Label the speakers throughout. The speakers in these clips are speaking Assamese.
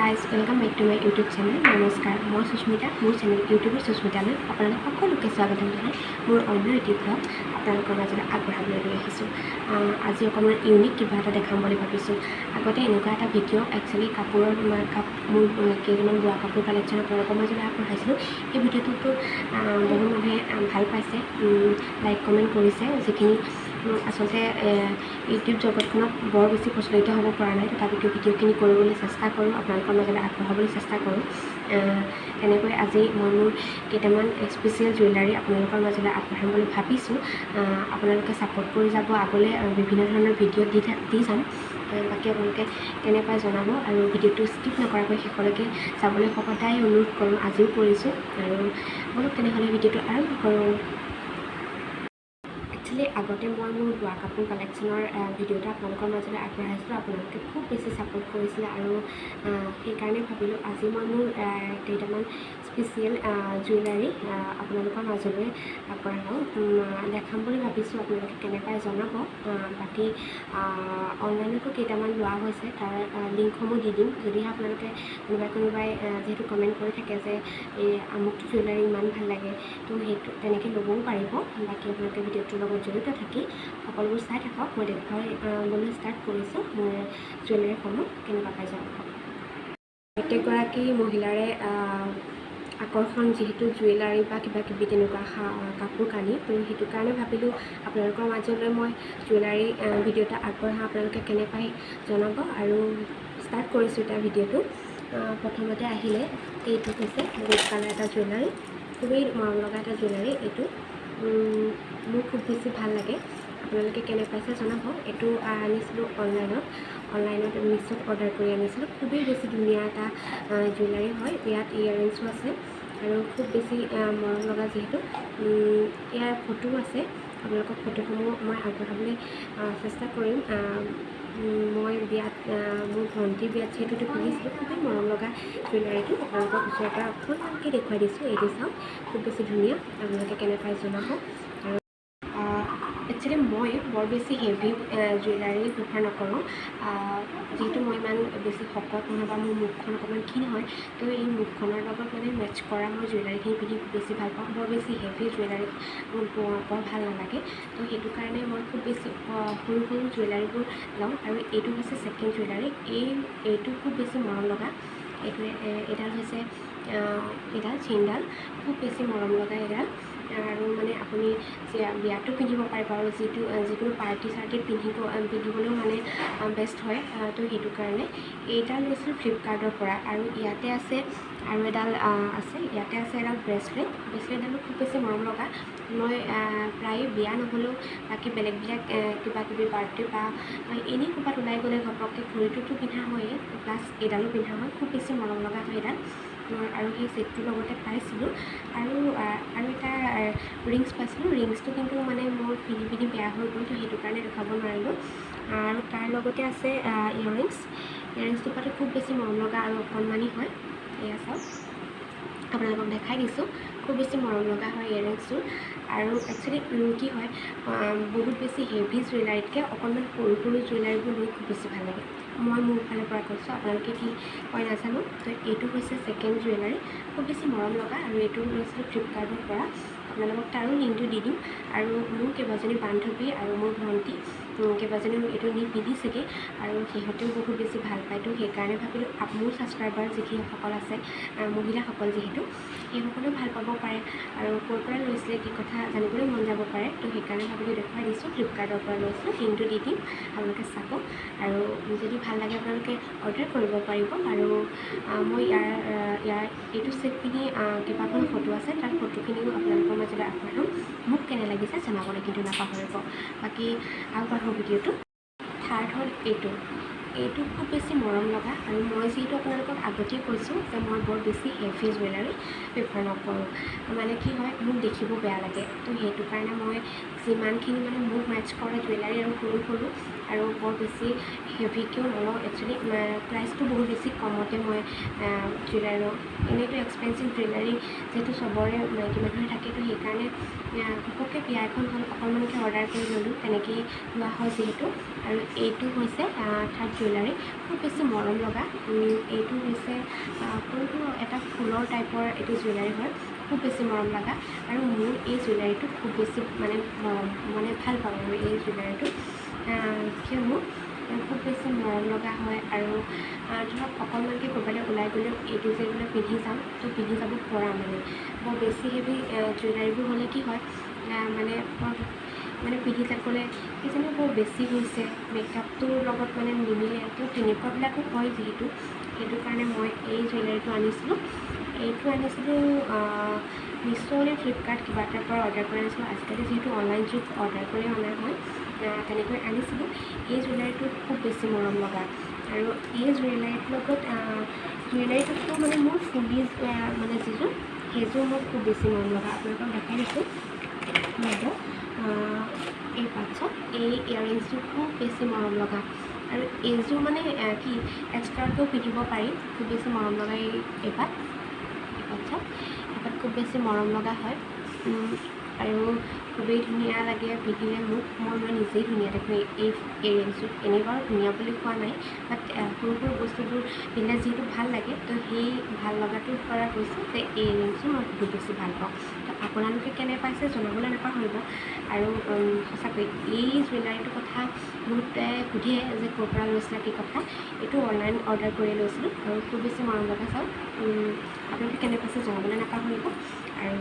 Speaker 1: Guys, welcome back to my YouTube channel. নমস্কাৰ, মই সুস্মিতা। মোৰ চেনেল ইউটিউবৰ সুস্মিতালৈ আপোনালোক সকলোকে স্বাগতম জনাই মোৰ অন্য এটি ভ্লগ আপোনালোকৰ মাজলৈ আগবঢ়াবলৈ লৈ আহিছোঁ। আজি অকণমান ইউনিক কিবা এটা দেখাম বুলি ভাবিছোঁ। আগতে এনেকুৱা এটা ভিডিঅ' একচুৱেলি কাপোৰৰ মোৰ কেইজনমান বোৱা কাপোৰ কালেকশ্যন আপোনালোকৰ মাজলৈ আগবঢ়াইছিলোঁ। সেই ভিডিঅ'টোতো বহুত মানুহে ভাল পাইছে, লাইক কমেণ্ট কৰিছে। যিখিনি আচলতে ইউটিউব জগতখনত বৰ বেছি প্ৰচলিত হ'ব পৰা নাই, তথাপিতো ভিডিঅ'খিনি কৰিবলৈ চেষ্টা কৰোঁ, আপোনালোকৰ মাজলৈ আগবঢ়াবলৈ চেষ্টা কৰোঁ। তেনেকৈ আজি মই মোৰ কেইটামান স্পেচিয়েল জুৱেলাৰী আপোনালোকৰ মাজলৈ আগবঢ়াম বুলি ভাবিছোঁ। আপোনালোকে ছাপোৰ্ট কৰি যাব, আগলৈ বিভিন্ন ধৰণৰ ভিডিঅ' দি যাম। বাকী আপোনালোকে কেনে পায় জনাব আৰু ভিডিঅ'টো স্কিপ নকৰাকৈ শেষলৈকে চাবলৈ সদায় অনুৰোধ কৰোঁ, আজিও কৰিছোঁ। আৰু ব'লক তেনেহ'লে ভিডিঅ'টো আৰম্ভ কৰোঁ। একচুৱেলি আগতে মই মোৰ বোৱা কাপোৰ কালেকশ্যনৰ ভিডিঅ' এটা আপোনালোকৰ মাজলৈ আগবঢ়াইছিলোঁ। আপোনালোকে খুব বেছি ছাপোৰ্ট কৰিছিলে আৰু সেইকাৰণে ভাবিলোঁ আজি মই মোৰ কেইটামান স্পেচিয়েল জুৱেলাৰী আপোনালোকৰ মাজলৈ আগবঢ়াওঁ, দেখাম বুলি ভাবিছোঁ। আপোনালোকে কেনে পায় জনাব। বাকী অনলাইনতো কেইটামান লোৱা হৈছে, তাৰ লিংকসমূহ দি দিম। যদিহে আপোনালোকে কোনোবাই কোনোবাই যিহেতু কমেণ্ট কৰি থাকে যে এই আমুকটো জুৱেলাৰী ইমান ভাল লাগে, তো সেইটো তেনেকৈ ল'বও পাৰিব। বাকী আপোনালোকে ভিডিঅ'টোৰ লগত জড়িত থাকি সকলোবোৰ চাই থাকক। মই দেখুৱাবলৈ ষ্টাৰ্ট কৰিছোঁ মোৰ জুৱেলাৰীসমূহ, কেনেকুৱা পাই জনাব। প্ৰত্যেকগৰাকী মহিলাৰে আকৰ্ষণ যিহেতু জুৱেলাৰী বা কিবা কিবি তেনেকুৱা কাপোৰ কানি, তো সেইটো কাৰণে ভাবিলোঁ আপোনালোকৰ মাজলৈ মই জুৱেলাৰী ভিডিঅ' এটা আগবঢ়াওঁ। আপোনালোকে কেনে পায় জনাব। আৰু ষ্টাৰ্ট কৰিছোঁ এতিয়া ভিডিঅ'টো। প্ৰথমতে আহিলে এইটো হৈছে গোল্ড কালাৰ এটা জুৱেলাৰী, খুবেই মৰম লগা এটা জুৱেলাৰী এইটো। মোৰ খুব বেছি ভাল লাগে। আপোনালোকে কেনে পাইছে জনাব। এইটো আনিছিলোঁ অনলাইনত, অনলাইনত মিশ্ব'ত অৰ্ডাৰ কৰি আনিছিলোঁ। খুবেই বেছি ধুনীয়া এটা জুৱেলাৰী হয়। ইয়াত ইয়েৰিংছো আছে আৰু খুব বেছি মৰম লগা যিহেতু। ইয়াৰ ফটোও আছে, আপোনালোকক ফটোসমূহ মই আগবঢ়াবলৈ চেষ্টা কৰিম। মই বিয়াত, মোৰ ভণ্টিৰ বিয়াত যিহেতু এইটো পিন্ধিছিলোঁ, খুবেই মৰম লগা জুৱেলাৰীটো। আপোনালোকক ওচৰৰ পৰা অকণমানকৈ দেখুৱাই দিছোঁ। এইটো চাওক, খুব বেছি ধুনীয়া। আপোনালোকে কেনে পায় জনাব। আৰু একচুৱেলি মই বৰ বেছি হেভি জুৱেলাৰী প্ৰিফাৰ নকৰোঁ। যিহেতু মই ইমান বেছি শকত নহয় বা মোৰ মুখখন অকণমান ক্ষীণ হয়, তো এই মুখখনৰ লগত মানে মেটচ কৰা মই জুৱেলাৰীখিনি পিন্ধি খুব বেছি ভাল পাওঁ। বৰ বেছি হেভি জুৱেলাৰী মোৰ বৰ ভাল নালাগে। তো সেইটো কাৰণে মই খুব বেছি সৰু সৰু জুৱেলাৰীবোৰ লওঁ। আৰু এইটো হৈছে ছেকেণ্ড জুৱেলাৰী। এইটো খুব বেছি মৰম লগা। এইটো এইডাল হৈছে এইডাল চেইনডাল, খুব বেছি মৰম লগা এইডাল। আৰু মানে আপুনি বিয়াতো পিন্ধিব পাৰিব আৰু যিকোনো পাৰ্টি চাৰ্টিত পিন্ধিবলৈও মানে বেষ্ট হয়। তো সেইটো কাৰণে এইডাল লৈছিলোঁ ফ্লিপকাৰ্টৰ পৰা। আৰু ইয়াতে আছে আৰু এডাল আছে, ইয়াতে আছে এডাল ব্ৰেচলেট। ব্ৰেচলেটডালো খুব বেছি মৰম লগা। মই প্ৰায়ে বিয়া নহ'লেও বাকী বেলেগবিলাক কিবা কিবি বাৰ্থডে বা এনেই ক'ৰবাত ওলাই গ'লে ঘপককৈ ঘড়ীটোতো পিন্ধা হয়েই, প্লাছ এইডালো পিন্ধা হয়। খুব বেছি মৰম লগা হয় এইডাল। আৰু সেই ছেটটোৰ লগতে পাইছিলোঁ আৰু এটা ৰিংছ পাইছিলোঁ। ৰিংছটো কিন্তু মানে মোৰ পিন্ধি পিন্ধি বেয়া হৈ গ'ল, তো সেইটো কাৰণে দেখুৱাব নোৱাৰিলোঁ। আৰু তাৰ লগতে আছে ইয়েৰিংছ। ইয়েৰিংছ দুপাটো খুব বেছি মৰম লগা আৰু অকণমানি হয়। এয়া চাওক, আপোনালোকক দেখাই দিছোঁ। খুব বেছি মৰম লগা হয় ইয়েৰিংছযোৰ। আৰু একচুৱেলি কি হয়, বহুত বেছি হেভি জুৱেলাৰীতকৈ অকণমান সৰু সৰু জুৱেলাৰীবোৰ লৈ খুব বেছি ভাল লাগে। মই মোৰ ফালৰ পৰা কৈছোঁ, আপোনালোকে কি কয় নাজানো। তো এইটো হৈছে ছেকেণ্ড জুৱেলাৰী, খুব বেছি মৰম লগা। আৰু এইটো লৈছিলোঁ ফ্লিপকাৰ্টৰ পৰা। আপোনালোকক তাৰো লিংকটো দি দিম। আৰু মোৰ কেইবাজনী বান্ধৱী আৰু মোৰ ভণ্টি কেইবাজনীও এইটো নি পিন্ধিছেগৈ আৰু সিহঁতেও বহুত বেছি ভাল পায়। তো সেইকাৰণে ভাবিলোঁ মোৰ ছাবস্ক্ৰাইবাৰ যিসকল আছে, মহিলাসকল যিহেতু, সেইসকলেও ভাল পাব পাৰে আৰু ক'ৰ পৰা লৈছিলে কি কথা জানিবলৈ মন যাব পাৰে। তো সেইকাৰণে ভাবিলোঁ দেখুৱাই দিছোঁ। ফ্লিপকাৰ্টৰ পৰা লৈছিলোঁ, লিংকটো দি দিম, আপোনালোকে চাব আৰু যদি ভাল লাগে আপোনালোকে অৰ্ডাৰ কৰিব পাৰিব। আৰু মই ইয়াৰ ইয়াৰ এইটো ছেট পিন্ধি কেইবাখনো ফটো আছে, তাৰ ফটোখিনিও আপোনালোকৰ মাজলৈ আগবঢ়াম। মোক কেনে লাগিছে জনাবলৈ কিন্তু নাপাহৰিব। বাকী আগবাঢ়ো ভিডিঅ'টো। থাৰ্ড হ'ল এইটো। এইটো খুব বেছি মৰম লগা। আৰু মই যিহেতু আপোনালোকক আগতেই কৈছোঁ যে মই বৰ বেছি হেভি জুৱেলাৰী প্ৰিফাৰ নকৰোঁ। মানে কি হয়, মোক দেখিব বেয়া লাগে। তো সেইটো কাৰণে মই যিমানখিনি মানে মোক মেটচ কৰা জুৱেলাৰী আৰু সৰু সৰু আৰু বৰ বেছি হেভিকৈও নলওঁ। একচুৱেলি প্ৰাইচটো বহুত বেছি কমতে মই জুৱেলাৰী লওঁ। এনেইতো এক্সপেঞ্চিভ জুৱেলাৰী যিহেতু চবৰে মাইকী মানুহে থাকে, তো সেইকাৰণে ঘপককৈ বিয়া এখন হ'ল, অকণমানকৈ অৰ্ডাৰ কৰি ল'লোঁ, তেনেকেই লোৱা হয় যিহেতু। আৰু এইটো হৈছে থাৰ্ড জুৱেলাৰী, খুব বেছি মৰম লগা। এইটো হৈছে সৰু সৰু এটা ফুলৰ টাইপৰ এইটো জুৱেলাৰী হয়, খুব বেছি মৰম লগা। আৰু মোৰ এই জুৱেলাৰীটো খুব বেছি মানে মৰম, মানে ভাল পাওঁ আৰু এই জুৱেলাৰীটো, কিয়নো খুব বেছি মৰম লগা হয়। আৰু ধৰক অকণমানকৈ ক'ৰবালৈ ওলাই গ'লেও এইটো যে বোলে পিন্ধি যাম, তো পিন্ধি যাব পৰা মানে বৰ বেছি হেভি জুৱেলাৰীবোৰ হ'লে কি হয়, মানে বৰ মানে পিন্ধি গ'লে কিজানি বৰ বেছি হৈছে, মেকআপটোৰ লগত মানে নিমিলে, তো তেনেকুৱাবিলাকো হয় যিহেতু। সেইটো কাৰণে মই এই জুৱেলাৰীটো আনিছিলোঁ। এইটো আনিছিলোঁ মিছ' নে ফ্লিপকাৰ্ট কিবা এটাৰ পৰা অৰ্ডাৰ কৰি আনিছিলোঁ। আজিকালি যিহেতু অনলাইন যুগ, অৰ্ডাৰ কৰি অনা হয়, তেনেকৈ আনিছিলোঁ। এই জুৱেলাৰীটো খুব বেছি মৰম লগা। আৰু এই জুৱেলাৰীটোৰ লগত জুৱেলাৰীটোতকৈ মানে মোৰ ফুলি মানে যিযোৰ, সেইযোৰ মোৰ খুব বেছি মৰম লগা। আপোনালোকক দেখাই দিছোঁ ৰ'ব। এই পাত এই ইয়াৰৰিংছযোৰ খুব বেছি মৰম লগা। আৰু এইযোৰ মানে কি এক্সট্ৰাকৈও পিন্ধিব পাৰি, খুব বেছি মৰম লগা। এই এইপাত এইপাত চাওক, এইপাত খুব বেছি মৰম লগা হয় আৰু খুবেই ধুনীয়া লাগে পিন্ধিলে মোক। মই নিজেই ধুনীয়া দেখোঁ এই ইয়েৰিংছযোৰ। এনেই বাৰু ধুনীয়া বুলি কোৱা নাই, বাট সৰু সৰু বস্তুবোৰ পিন্ধিলে যিহেতু ভাল লাগে, তো সেই ভাল লগাটোৰ পৰা কৈছোঁ যে এই ইয়েৰিংছযোৰ মই বহুত বেছি ভাল পাওঁ। তো আপোনালোকে কেনে পাইছে জনাবলৈ নাপাহৰিব। আৰু সঁচাকৈ এই জুৱেলাৰীটোৰ কথা বহুতে সোধে যে ক'ৰ পৰা লৈছিলা, কি কথা। এইটো অনলাইন অৰ্ডাৰ কৰি লৈছিলোঁ আৰু খুব বেছি মৰম লগা। চাওক, আপোনালোকে কেনে পাইছে জনাবলৈ নাপাহৰিব আৰু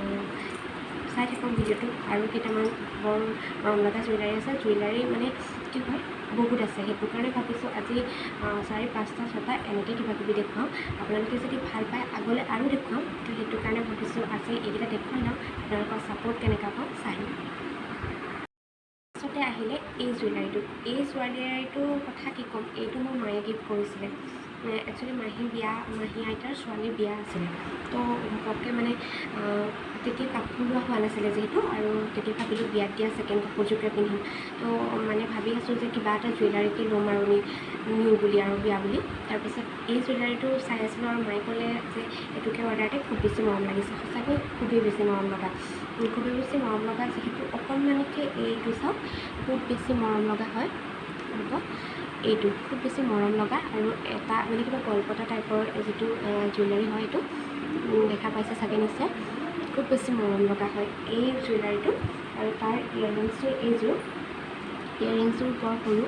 Speaker 1: চাই থাকক ভিডিঅ'টো। আৰু কেইটামান বৰ মৰম লগা জুৱেলাৰী আছে। জুৱেলাৰী মানে কি হয়, বহুত আছে, সেইটো কাৰণে ভাবিছোঁ আজি 4, 5টা, 6টা এনেকৈ কিবা কিবি দেখুৱাওঁ। আপোনালোকে যদি ভাল পায় আগলৈ আৰু দেখুৱাম। তো সেইটো কাৰণে ভাবিছোঁ আজি এইকেইটা দেখুৱাই লওঁ, আপোনালোকৰ ছাপোৰ্ট কেনেকুৱা পাওঁ চাই লওঁ। পাছতে আহিলে এই জুৱেলাৰীটো। এই জুৱেলাৰীটোৰ কথা কি ক'ম, এইটো মোৰ মায়ে গিফ্ট কৰিছিলে। একচুৱেলি মাহী বিয়া, মাহী আইতাৰ ছোৱালীৰ বিয়া আছিলে, তো ঘপককৈ মানে তেতিয়া কাপোৰ লোৱা হোৱা নাছিলে যিহেতু, আৰু তেতিয়া ভাবিলোঁ বিয়াত দিয়া ছেকেণ্ড কাপোৰযোৰকে পিন্ধিম। তো মানে ভাবি আছোঁ যে কিবা এটা জুৱেলাৰীকে ল'ম আৰু নিওঁ বুলি আৰু বিয়া বুলি। তাৰপিছত এই জুৱেলাৰীটো চাই আছিলোঁ আৰু মায়ে ক'লে যে এইটোকে অৰ্ডাৰ দে, খুব বেছি মৰম লাগিছে। সঁচাকৈ খুবেই বেছি মৰম লগা, খুবেই বেছি মৰম লগা। যিহেতু অকণমানিকৈ এইটো চাওক, খুব বেছি মৰম লগা হয়। হ'ব, এইটো খুব বেছি মৰম লগা আৰু এটা মানে কিবা গলপতা টাইপৰ যিটো জুৱেলাৰী হয়, এইটো দেখা পাইছে চাগে নিশ্চয়। খুব বেছি মৰম লগা হয় এই জুৱেলাৰীটো। আৰু তাৰ ইয়েৰিংছযোৰ এইযোৰ, ইয়েৰিংছযোৰ বৰ সৰু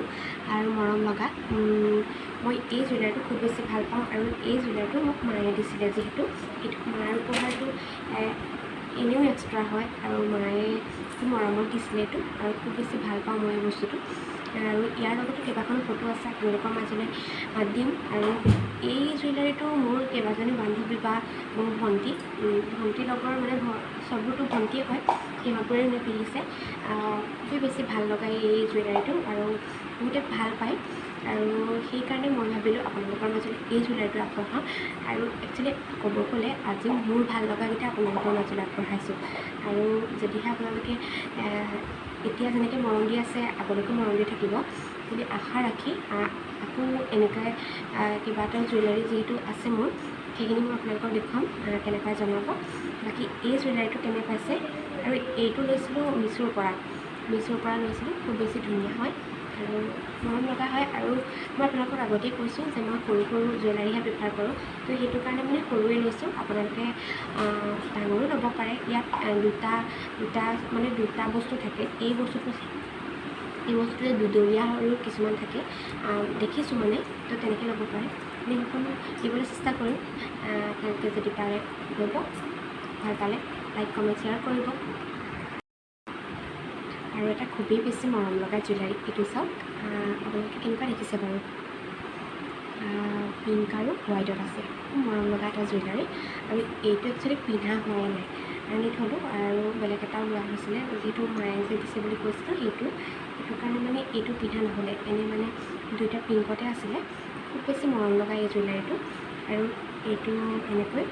Speaker 1: আৰু মৰম লগা। মই এই জুৱেলাৰীটো খুব বেছি ভাল পাওঁ আৰু এই জুৱেলাৰীটো মোক মায়ে দিছিলে, যিহেতু সেইটো মাৰ উপহাৰটো এনেও এক্সট্ৰা হয় আৰু মায়ে খুব মৰমত দিছিলে এইটো আৰু খুব বেছি ভাল পাওঁ মই এই বস্তুটো। আৰু ইয়াৰ লগতো কেইবাখনো ফটো আছে, আপোনালোকৰ মাজলৈ দিম। আৰু এই জুৱেলাৰীটো মোৰ কেইবাজনী বান্ধৱী বা মোৰ ভণ্টি, ভণ্টিৰ লগৰ মানে চববোৰতো ভণ্টিয়ে হয়, সিহঁতবোৰে মানে পিন্ধিছে। খুবেই বেছি ভাল লগা এই জুৱেলাৰীটো আৰু বহুতে ভাল পায় আৰু সেইকাৰণে মই ভাবিলোঁ আপোনালোকৰ মাজলৈ এই জুৱেলাৰীটো আগবঢ়াওঁ। আৰু একচুৱেলি ক'ব গ'লে আজি মোৰ ভাল লগাকেইটা আপোনালোকৰ মাজলৈ আগবঢ়াইছোঁ। আৰু যদিহে আপোনালোকে এতিয়া যেনেকৈ মৰম দি আছে, আগলৈকো মৰম দি থাকিব বুলি আশা ৰাখি আকৌ এনেকৈ কিবা এটা জুৱেলাৰী যিহেতু আছে মোৰ, সেইখিনি মই আপোনালোকক দেখুৱাম, কেনেকুৱা জনাব। বাকী এই জুৱেলাৰীটো কেনে পাইছে। আৰু এইটো লৈছিলোঁ মিছোৰ পৰা, মিছোৰ পৰা লৈছিলোঁ, খুব বেছি ধুনীয়া হয় আৰু মৰম লগা হয়। আৰু মই আপোনালোকক আগতেই কৈছোঁ যে মই সৰু সৰু জুৱেলাৰীহে প্ৰিফাৰ কৰোঁ, তো সেইটো কাৰণে মানে সৰুৱে লৈছোঁ। আপোনালোকে ডাঙৰো ল'ব পাৰে। ইয়াত দুটা দুটা মানে দুটা বস্তু থাকে। এই বস্তুটোৱে দুডৰীয়া আৰু কিছুমান থাকে, দেখিছোঁ মানে, তো তেনেকৈ ল'ব পাৰে। লিংকখন দিবলৈ চেষ্টা কৰিম, আপোনালোকে যদি পাৰে ল'ব। ভাল পালে লাইক কমেণ্ট শ্বেয়াৰ কৰিব। আৰু এটা খুবেই বেছি মৰম লগা জুৱেলাৰী এইটো চাওক, আপোনালোকে কেনেকুৱা দেখিছে বাৰু। পিংক আৰু হোৱাইটত আছে, খুব মৰম লগা এটা জুৱেলাৰী। আৰু এইটো একচুৱেলি পিন্ধা হোৱাই নাই, আনি থ'লোঁ আৰু বেলেগ এটাও লোৱা হৈছিলে, যিটো মায়ে যে দিছে বুলি কৈছিলোঁ সেইটো, সেইটো কাৰণে মানে এইটো পিন্ধা নহ'লে। এনেই মানে দুইটা পিংকতে আছিলে। খুব বেছি মৰম লগা এই জুৱেলাৰীটো। আৰু এইটো এনেকৈ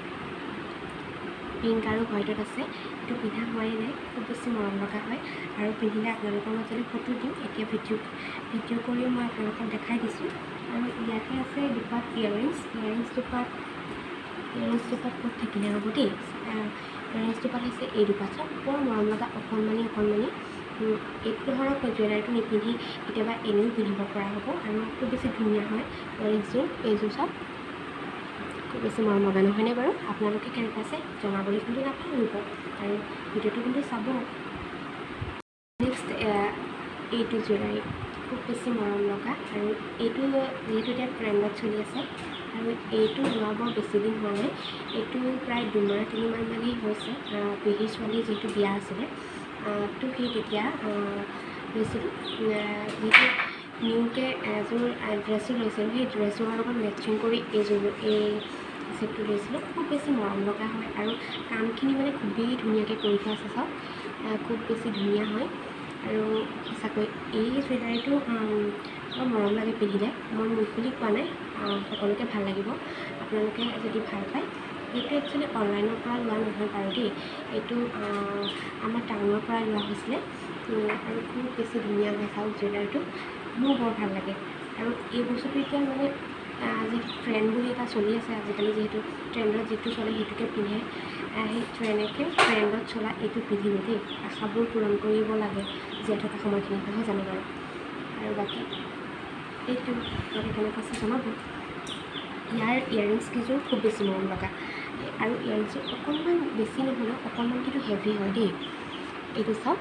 Speaker 1: পিংক আৰু হোৱাইটত আছে। এইটো পিন্ধা হোৱাই নাই, খুব বেছি মৰম লগা হয় আৰু পিন্ধিলে আপোনালোকৰ মাজলৈ ফটো দিম। এতিয়া ভিডিঅ' ভিডিঅ' কৰিও মই আপোনালোকক দেখাই দিছোঁ। আৰু ইয়াতে আছে দুপাত ইয়েৰিংছ। ইয়েৰিংছ দুপাত ক'ত থাকিলে, ৰ'ব দেই। ইয়েৰিংছ দুপাত হৈছে এই দুপাত, চাওক, বৰ মৰম লগা, অকণমানি অকণমানি। এইটো ধৰক জুৱেলাৰীটো নিপিন্ধি কেতিয়াবা এনেও পিন্ধিব পৰা হ'ব আৰু খুব বেছি ধুনীয়া হয় ইয়েৰিংছযোৰ। এইযোৰ চাওক, খুব বেছি মৰম লগা নহয়নে বাৰু? আপোনালোকে কেনে পাইছে জনাবলৈ কিন্তু নাপাহৰিব আৰু ভিডিঅ'টো কিন্তু চাব। নেক্সট এইটো জুৱেলাৰী খুব বেছি মৰম লগা আৰু এইটো যিহেতু এতিয়া ট্ৰেণ্ডত চলি আছে আৰু এইটো লোৱা বৰ বেছি দিন হোৱা নাই। এইটো প্ৰায় 2 মাহ 3 মাহ মানেই হৈছে। পেহী ছোৱালীৰ যিহেতু বিয়া আছিলে, তো সেই তেতিয়া লৈছিলোঁ। যিহেতু নিউকৈ এযোৰ ড্ৰেছো লৈছিলোঁ, সেই ড্ৰেছযোৰৰ লগত মেটচিং কৰি এইযোৰ, এই ছেটটো লৈছিলোঁ। খুব বেছি মৰম লগা হয় আৰু কামখিনি মানে খুবেই ধুনীয়াকৈ কৰি থোৱা আছে, চাওক, খুব বেছি ধুনীয়া হয়। আৰু সঁচাকৈ এই জুৱেলাৰীটো বৰ মৰম লাগে পিন্ধিলে। মই মোক বুলি কোৱা নাই, সকলোকে ভাল লাগিব আপোনালোকে যদি ভাল পায়। এইটো একচুৱেলি অনলাইনৰ পৰা লোৱা নহয় বাৰু দেই, এইটো আমাৰ টাউনৰ পৰা লোৱা হৈছিলে আৰু খুব বেছি ধুনীয়া হয়। চাওক জুৱেলাৰীটো, মোৰ বৰ ভাল লাগে। আৰু এই বস্তুটো এতিয়া মানে যিটো ট্ৰেণ্ড বুলি এটা চলি আছে আজিকালি, যিহেতু ট্ৰেণ্ডত যিটো চলে সেইটোকে পিন্ধে, সেই তেনেকৈ ট্ৰেণ্ডত চলা এইটো পিন্ধিলোঁ দেই। আশাবোৰ পূৰণ কৰিব লাগে জীয়াই থকা সময়খিনিত, নহয় জানো বাৰু? আৰু বাকী এইটো আপোনালোকে কেনেকুৱা পাইছে জনাব। ইয়াৰ ইয়েৰিংছ কেইযোৰ খুব বেছি মৰম লগা আৰু ইয়েৰিংছযোৰ অকণমান বেছি নহ'লেও অকণমান কিন্তু হেভি হয় দেই। এইটো চাওক,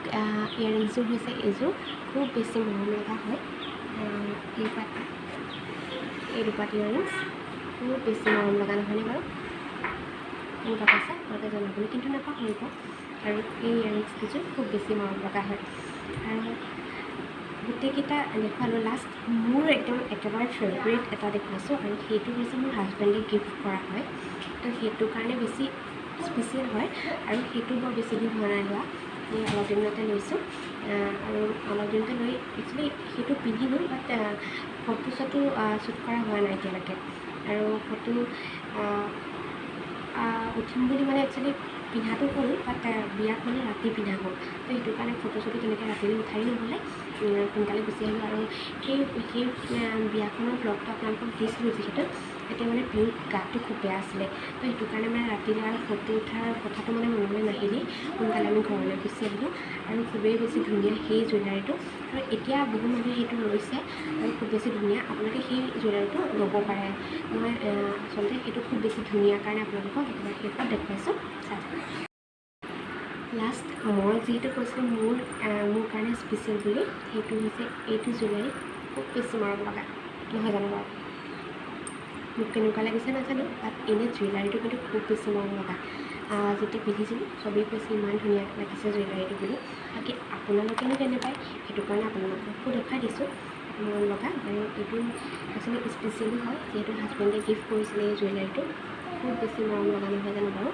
Speaker 1: ইয়েৰিংছযোৰ হৈছে এইযোৰ, খুব বেছি মৰম লগা হয়। এই দুপাত ইয়েৰিংছ খুব বেছি মৰম লগা নহয়নে বাৰু? কেনেকুৱা পাইছে আপোনালোকে জনাবলৈ কিন্তু নাপাহৰিব। আৰু এই ইয়েৰিংছ কেইযোৰ খুব বেছি মৰম লগা হয়। আৰু গোটেইকেইটা দেখুৱালোঁ। লাষ্ট মোৰ একদম একেবাৰে ফেভৰেট এটা দেখুৱাইছোঁ আৰু সেইটো হৈছে মোৰ হাজবেণ্ডে গিফ্ট কৰা হয়, তো সেইটো কাৰণে বেছি স্পেচিয়েল হয়। আৰু সেইটো বৰ বেছি দিন হোৱা নাই লোৱা, এই অলপ দিনতে লৈছোঁ। আৰু অলপ দিনতে লৈ একচুৱেলি সেইটো পিন্ধিলোঁ, বাট ফটো চটো শ্বুট কৰা হোৱা নাই এতিয়ালৈকে। আৰু ফটো উঠিম বুলি মানে একচুৱেলি পিন্ধাটো হ'ল, বাট বিয়াত মানে ৰাতি পিন্ধা হ'ল, তো সেইটো কাৰণে ফটো চটো তেনেকৈ ৰাতিলৈ উঠাই নহ'লে, সোনকালে গুচি আহিলোঁ। আৰু সেই সেই বিয়াখনৰ ভ্লগটো আপোনালোকক দিছিলোঁ, যিহেতু তেতিয়া মানে পিউৰ গাটো খুব বেয়া আছিলে, তো সেইটো কাৰণে মানে ৰাতিলৈ আৰু ফটো উঠাৰ কথাটো মানে মনলৈ নাহিলেই, সোনকালে আমি ঘৰলৈ গুচি আহিলোঁ। আৰু খুবেই বেছি ধুনীয়া সেই জুৱেলাৰীটো আৰু এতিয়া বহু মানুহে সেইটো লৈছে আৰু খুব বেছি ধুনীয়া। আপোনালোকে সেই জুৱেলাৰীটো ল'ব পাৰে। মই আচলতে সেইটো খুব বেছি ধুনীয়া কাৰণে আপোনালোকক একেবাৰে শেষত দেখুৱাইছোঁ, চাওক। লাষ্ট মই যিহেতু কৈছিলোঁ মোৰ মোৰ কাৰণে স্পেচিয়েল বুলি, সেইটো হৈছে এইটো জুৱেলাৰী। খুব বেছি মৰম লগা নহয় জানো বাৰু? মোক কেনেকুৱা লাগিছে নাজানো, বাট এনেই জুৱেলাৰীটো কিন্তু খুব বেছি মৰম লগা। যেতিয়া পিন্ধিছিলোঁ চবেই কৈছে ইমান ধুনীয়া লাগিছে জুৱেলাৰীটো বুলি। বাকী আপোনালোকেনো কেনে পায়, সেইটো কাৰণে আপোনালোককো দেখুৱাই দিছোঁ। মৰম লগা আৰু এইটো আচলতে স্পেচিয়েলো হয়, যিহেতু হাজবেণ্ডে গিফ্ট কৰিছিলে এই জুৱেলাৰীটো। খুব বেছি মৰম লগা নহয় জানো বাৰু?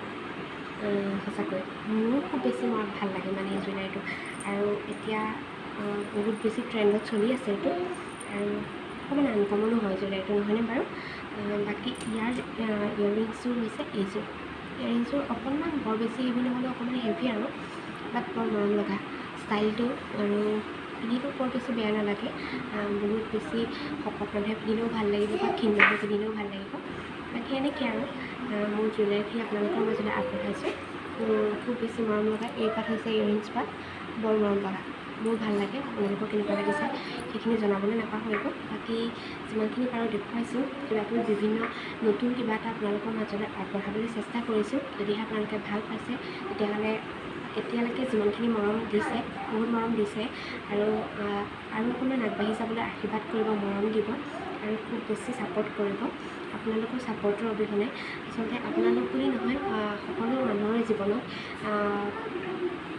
Speaker 1: সঁচাকৈ মোৰো খুব বেছি মৰম ভাল লাগে মানে এই জুৱেলাৰীটো। আৰু এতিয়া বহুত বেছি ট্ৰেণ্ডত চলি আছে এইটো আৰু অকণমান আনকমনো হয় জুৱেলাৰীটো, নহয়নে বাৰু? বাকী ইয়াৰ ইয়েৰিংছযোৰ হৈছে এইযোৰ। ইয়েৰিংছযোৰ অকণমান বৰ বেছি হেভি নহ'লেও অকণমান হেভি আৰু, বাট বৰ মৰম লগা ষ্টাইলটো আৰু পিন্ধিলেও বৰ বেছি বেয়া নালাগে। বহুত বেছি শকত মানুহে পিন্ধিলেও ভাল লাগিব বা ক্ষীণ মানুহে পিন্ধিলেও ভাল লাগিব। বাকী এনেকৈ আৰু মোৰ জুৱেলাৰীখিনি আপোনালোকৰ মাজলৈ আগবঢ়াইছোঁ। খুব বেছি মৰম লগা এইপাত হৈছে ইয়েৰিংছ পাত, বৰ মৰম লগা, মোৰ ভাল লাগে। আপোনালোকৰ কেনেকুৱা লাগিছে সেইখিনি জনাবলৈ নাপাহৰিব। বাকী যিমানখিনি পাৰোঁ দেখুৱাইছোঁ। কিবা কিবি বিভিন্ন নতুন কিবা এটা আপোনালোকৰ মাজলৈ আগবঢ়াবলৈ চেষ্টা কৰিছোঁ। যদিহে আপোনালোকে ভাল পাইছে তেতিয়াহ'লে, এতিয়ালৈকে যিমানখিনি মৰম দিছে, বহুত মৰম দিছে আৰু আৰু অকণমান আগবাঢ়ি যাবলৈ আশীৰ্বাদ কৰিব, মৰম দিব আৰু খুব বেছি ছাপোৰ্ট কৰিব। আপোনালোকৰ ছাপোৰ্টৰ অবিহনে আচলতে, আপোনালোক বুলি নহয়, সকলো মানুহৰ জীৱনত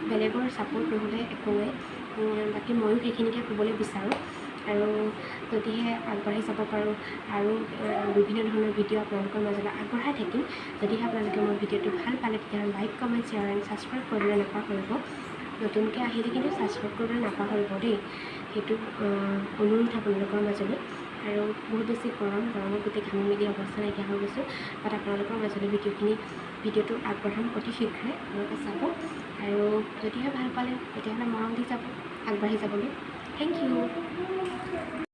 Speaker 1: বেলেগৰ ছাপোৰ্ট নহ'লে একো নাই। বাকী ময়ো সেইখিনিকে ক'বলৈ বিচাৰোঁ। আৰু যদিহে আগবাঢ়ি যাব পাৰোঁ আৰু বিভিন্ন ধৰণৰ ভিডিঅ' আপোনালোকৰ মাজলৈ আগবঢ়াই থাকিম। যদিহে আপোনালোকে মোৰ ভিডিঅ'টো ভাল পালে, তেতিয়াহ'লে like, comment, share and subscribe কৰিবলৈ নাপাহৰিব। নতুনকৈ আহিলে কিন্তু ছাবস্ক্ৰাইব কৰিবলৈ নাপাহৰিব দেই, সেইটো অনুৰোধ আপোনালোকৰ মাজলৈ। আৰু বহুত বেছি গৰম, গৰমত গোটেই ঘামি মেলি অৱস্থা নাইকিয়া হৈ গৈছোঁ। বাট আপোনালোকৰ মাজলৈ ভিডিঅ'টো আগবঢ়াম অতি শীঘ্ৰে, আপোনালোকে চাব। আৰু যদিহে ভাল পালে, তেতিয়াহ'লে মৰম দি যাব আগবাঢ়ি যাবলৈ। Thank you.